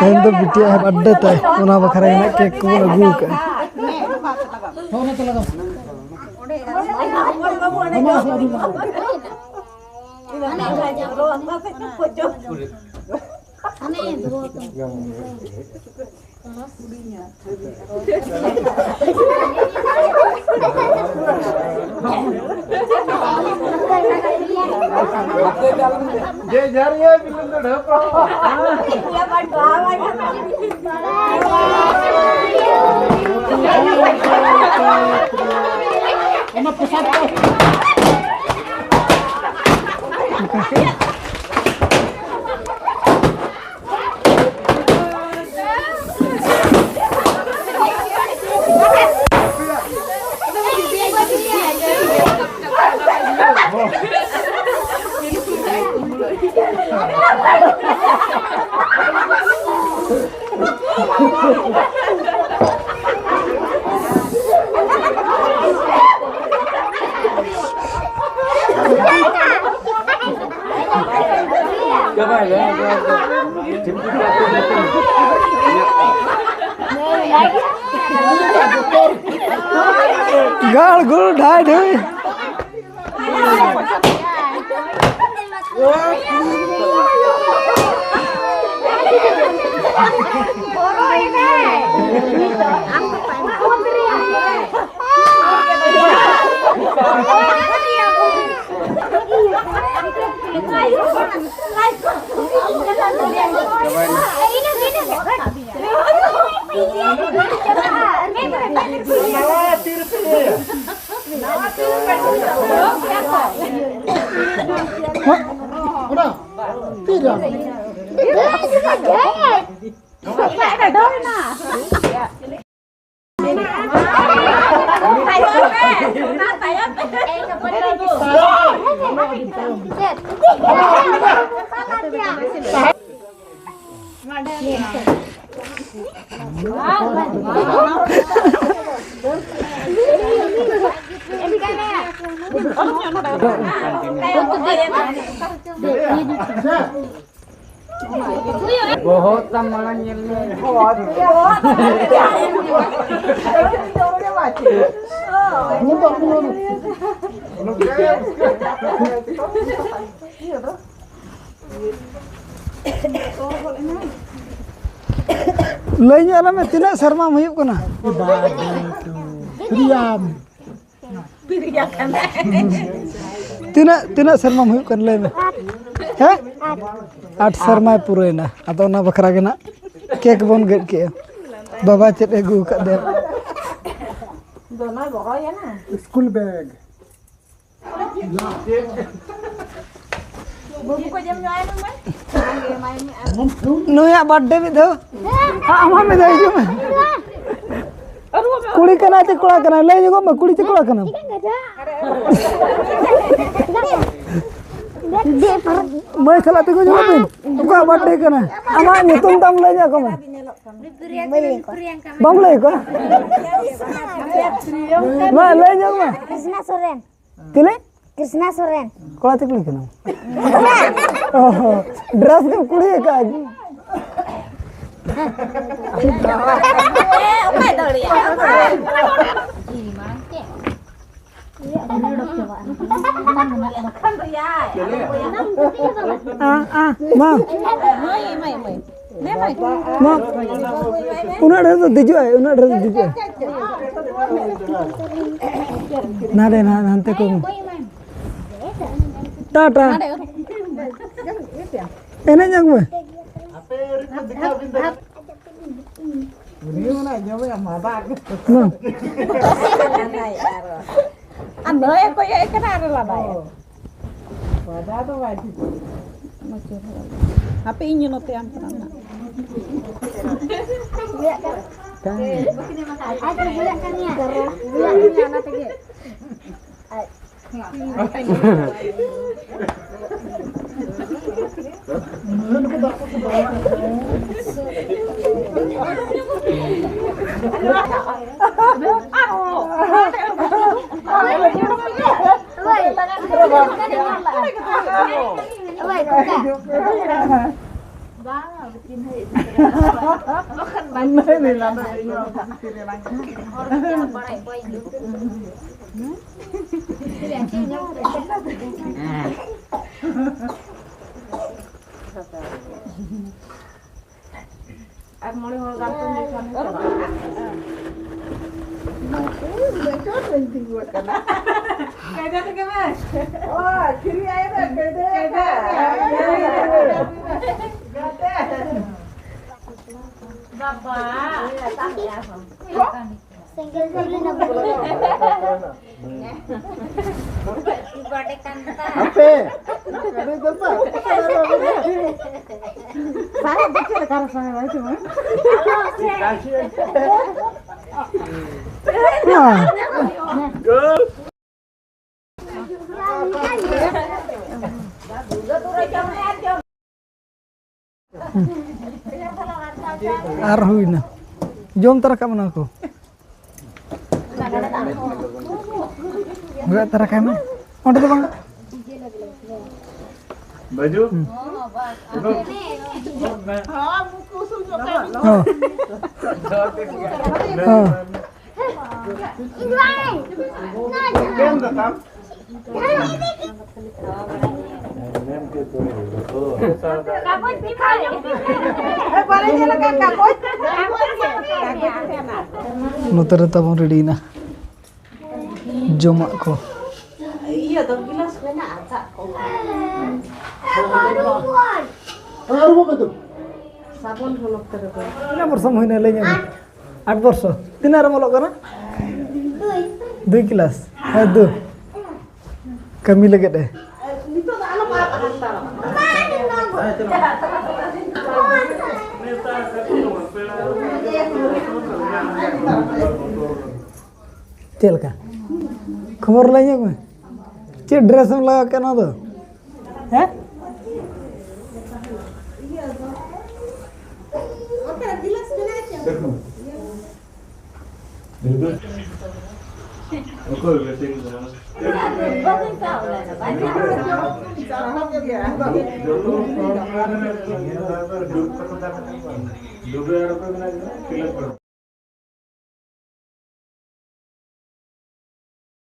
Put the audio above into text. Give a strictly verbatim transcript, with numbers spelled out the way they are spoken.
ᱛᱮᱦᱮᱧ ᱫᱚ ᱵᱤᱴᱤᱭᱟᱜ ᱦᱮᱯ ᱵᱟᱨᱛᱷᱰᱮ ᱛᱟᱭ, ᱚᱱᱟ ᱵᱟᱠᱷᱨᱟ ᱜᱮ ᱱᱟᱜ ᱠᱮᱠ ᱠᱚᱵᱚᱱ ᱟᱹᱜᱩ ᱟᱠᱟᱫᱼᱟ᱾ ᱡᱮ ᱡᱟᱦᱟᱸ ᱨᱮ ᱵᱤᱞᱚᱱ ᱫᱚ ᱰᱷᱮᱨ ᱠᱚ᱾ ᱚᱱᱟ ᱯᱨᱚᱥᱟᱫ ᱠᱚ᱾ ᱜᱟᱲ ᱜᱩᱲ ᱰᱷᱟᱭ ᱰᱷᱩᱭ᱾ ᱵᱚᱦᱚᱜ ᱛᱟᱢ ᱢᱟᱲᱟᱝ ᱧᱮᱞ ᱢᱮ᱾ ᱞᱟᱹᱭ ᱧᱚᱜ ᱟᱞᱮ ᱢᱮ, ᱛᱤᱱᱟᱹᱜ ᱥᱮᱨᱢᱟᱢ ᱦᱩᱭᱩᱜ ᱠᱟᱱᱟ? ᱯᱨᱤᱭᱟᱢ᱾ ᱛᱤᱱᱟᱹᱜ, ᱛᱤᱱᱟᱹᱜ ᱥᱮᱨᱢᱟᱢ ᱦᱩᱭᱩᱜ ᱠᱟᱱᱟ, ᱞᱟᱹᱭ ᱢᱮ? ᱦᱮᱸ? ᱟᱴ ᱥᱮᱨᱢᱟᱭ ᱯᱩᱨᱟᱹᱭᱮᱱᱟ᱾ ᱟᱫᱚ ᱚᱱᱟ ᱵᱟᱠᱷᱨᱟ ᱜᱮ ᱱᱟᱜ ᱠᱮᱠ ᱵᱚᱱ ᱜᱮᱫ ᱠᱮᱜᱼᱟ᱾ ᱵᱟᱵᱟ ᱪᱮᱫ ᱮ ᱟᱹᱜᱩ ᱟᱠᱟᱫ ᱫᱮᱭᱟ? School bag. ᱵᱟᱹᱵᱩ ᱠᱚ ᱡᱚᱢ ᱧᱩ ᱟᱭ ᱢᱮ ᱢᱟᱹᱭ᱾ ᱱᱩᱭᱟᱜ ᱵᱟᱨᱛᱷᱰᱮ ᱢᱤᱫ ᱫᱷᱟᱣ᱾ ᱟᱢ ᱦᱚᱸ ᱢᱤᱫ ᱫᱷᱟᱣ ᱦᱤᱡᱩᱜ ᱢᱮ᱾ ᱠᱩᱲᱤ ᱠᱟᱱᱟᱭ ᱪᱮ ᱠᱚᱲᱟ ᱠᱟᱱᱟᱭ? ᱞᱟᱹᱭ ᱧᱚᱜᱚᱜ ᱢᱮ, ᱠᱩᱲᱤ ᱪᱮ ᱠᱚᱲᱟ ᱠᱟᱱᱟᱢ? ᱢᱟᱹᱭ ᱥᱟᱞᱟᱜ ᱛᱤᱸᱜᱩ ᱧᱚᱜᱚᱜ ᱵᱤᱱ᱾ ᱚᱠᱚᱭᱟᱜ ᱵᱟᱨᱛᱷᱰᱮ ᱠᱟᱱᱟ? ᱟᱢᱟᱜ ᱧᱩᱛᱩᱢ ᱛᱟᱢ ᱞᱟᱹᱭ ᱧᱚᱜ ᱠᱚ ᱢᱮ᱾ ᱵᱟᱢ ᱞᱟᱹᱭ ᱠᱚᱣᱟ? ᱢᱟ ᱞᱟᱹᱭ ᱧᱚᱜ ᱢᱮ᱾ ᱠᱨᱤᱥᱱᱟ ᱥᱚᱨᱮᱱ᱾ ᱪᱤᱞᱤ? ᱠᱨᱤᱥᱱᱟ ᱥᱚᱨᱮᱱ᱾ ᱠᱚᱲᱟ ᱪᱮ ᱠᱩᱲᱤ ᱠᱟᱱᱟᱢ? ᱚ, ᱰᱨᱮᱥ ᱜᱮᱢ ᱠᱩᱲᱤ ᱟᱠᱟᱫ᱾ ᱚᱠᱚᱭ ᱫᱟᱲᱮᱭᱟᱜᱼᱟ? ᱟ, ᱟ, ᱢᱟ᱾ ᱢᱟ, ᱩᱱᱟᱹᱜ ᱰᱷᱮᱨ ᱫᱚ ᱫᱮᱡᱚᱜ ᱟᱭ, ᱩᱱᱟᱹᱜ ᱰᱷᱮᱨ ᱫᱚ ᱫᱮᱡᱚᱜ ᱟᱭ᱾ ᱱᱟᱰᱮ, ᱱᱟ-, ᱦᱟᱱᱛᱮ ᱠᱚ᱾ ᱴᱟᱴᱟ᱾ ᱮᱱᱮᱡ ᱧᱚᱜ ᱢᱮ᱾ ᱩᱱᱤ ᱦᱚᱸ ᱚᱱᱟ ᱡᱚᱢᱮ ᱢᱟᱫᱟ᱾ ᱢᱟ᱾ ᱟᱨ ᱱᱚᱜᱼᱚᱭ ᱠᱚᱭᱚᱜ ᱮ ᱠᱟᱱᱟ ᱟᱨ ᱞᱟᱸᱫᱟᱭᱟ᱾ ᱢᱟᱫᱟ ᱫᱚ ᱵᱟᱭ ᱴᱷᱤᱠ᱾ ᱦᱟᱯᱮ ᱤᱧ ᱱᱚᱛᱮ ᱟᱢ ᱠᱟᱱᱟ ᱱᱟᱜ᱾ ᱟᱡ ᱫᱚ ᱵᱩᱞᱟᱜ ᱠᱟᱱ ᱜᱮᱭᱟ᱾ ᱵᱩᱞᱟᱜ ᱠᱟᱱ ᱜᱮᱭᱟ, ᱚᱱᱟ ᱛᱮᱜᱮ᱾ ᱵᱟᱝ, ᱪᱤᱱᱦᱟᱹ ᱤᱫᱤ ᱠᱟᱛᱮ᱾ ᱵᱟᱠᱷᱟᱱ ᱵᱟᱭ ᱚᱱᱟ ᱜᱮ ᱞᱟᱸᱫᱟ ᱦᱤᱡᱩᱜᱼᱟ, ᱵᱟᱠᱷᱟᱱ ᱛᱤᱨᱮ ᱞᱟᱸᱫᱟ᱾ ᱦᱚᱲ ᱠᱚ ᱪᱮᱫ ᱵᱟᱲᱟᱭ ᱠᱚᱣᱟ ᱤᱧ ᱫᱚ᱾ ᱟᱨ ᱢᱚᱬᱮ ᱦᱚᱲ ᱜᱟᱱ ᱠᱚ ᱧᱩ ᱠᱷᱟᱱ ᱜᱮ ᱪᱟᱵᱟᱜᱼᱟ᱾ ᱠᱟᱭᱫᱟ ᱛᱮᱜᱮ ᱢᱮ᱾ ᱚ, ᱠᱷᱤᱨᱤ ᱟᱭ ᱢᱮ, ᱠᱟᱭᱫᱟ᱾ ᱠᱟᱭᱫᱟ᱾ ᱜᱟᱛᱮ᱾ ᱵᱟᱵᱟ᱾ ᱥᱮᱸᱜᱮᱞ ᱫᱷᱚᱨᱮ ᱱᱟ ᱵᱚᱞᱚ᱾ ᱦᱟᱯᱮ᱾ ᱟᱨᱮ ᱫᱚᱯᱟ᱾ ᱥᱟᱦᱮᱵ ᱫᱚ ᱪᱮᱫ ᱞᱮᱠᱟ ᱨᱮ ᱥᱟᱦᱮᱵ ᱟᱭ ᱪᱚᱝ? ᱟᱨ ᱦᱩᱭᱱᱟ᱾ ᱡᱚᱢ ᱛᱟᱨᱟ ᱠᱟᱜ ᱢᱮ ᱱᱚᱣᱟ ᱠᱚ᱾ ᱜᱚᱡ ᱛᱟᱨᱟ ᱠᱟᱜ ᱢᱮ᱾ ᱚᱸᱰᱮ ᱫᱚ ᱵᱟᱝ᱾ ᱵᱟᱹᱡᱩ? ᱦᱩᱸ᱾ ᱦᱚᱸ᱾ ᱦᱚᱸ᱾ ᱱᱚᱛᱮ ᱨᱮ ᱛᱟᱵᱚᱱ ᱨᱮᱰᱤᱭᱮᱱᱟ ᱡᱚᱢᱟᱜ ᱠᱚ᱾ ᱤᱭᱟᱹ ᱫᱚ ᱜᱤᱞᱟᱥ ᱢᱮᱱᱟᱜᱼᱟ, ᱫᱟᱜ ᱠᱚ᱾ ᱥᱟᱵᱚᱱ ᱦᱚᱸ ᱱᱚᱛᱮ ᱨᱮ ᱵᱟᱹᱱᱩᱜᱼᱟ᱾ ᱛᱤᱱᱟᱹᱜ ᱵᱚᱨᱥᱚᱢ ᱦᱩᱭᱱᱟ ᱞᱟᱹᱭ ᱧᱚᱜ ᱢᱮ? ᱟᱴ ᱵᱚᱨᱥᱚ᱾ ᱛᱤᱱᱟᱹᱜ ᱨᱮᱢ ᱚᱞᱚᱜ ᱠᱟᱱᱟ? ᱫᱩᱭ ᱠᱞᱟᱥ᱾ ᱦᱮᱸ, ᱫᱩ᱾ ᱠᱟᱹᱢᱤ ᱞᱟᱹᱜᱤᱫ ᱮ᱾ ᱪᱮᱫ ᱞᱮᱠᱟ? ᱠᱷᱚᱵᱚᱨ ᱞᱟᱹᱭ ᱧᱚᱜ ᱢᱮ᱾ ᱪᱮᱫ ᱰᱨᱮᱥ ᱮᱢ ᱞᱟᱜᱟᱣ ᱠᱮᱫ ᱱᱚᱣᱟ ᱫᱚ? ᱦᱮᱸ? ᱚᱠᱚᱭ ᱵᱮᱥᱤ ᱠᱟᱱᱟ? ᱡᱚᱛᱚ ᱦᱚᱲ ᱠᱚ ᱢᱮᱱᱟ, ᱰᱩᱵᱟᱹ ᱟᱨ ᱚᱠᱚᱭ ᱢᱮᱱᱟ, ᱠᱷᱮᱞᱳᱰ ᱠᱚ᱾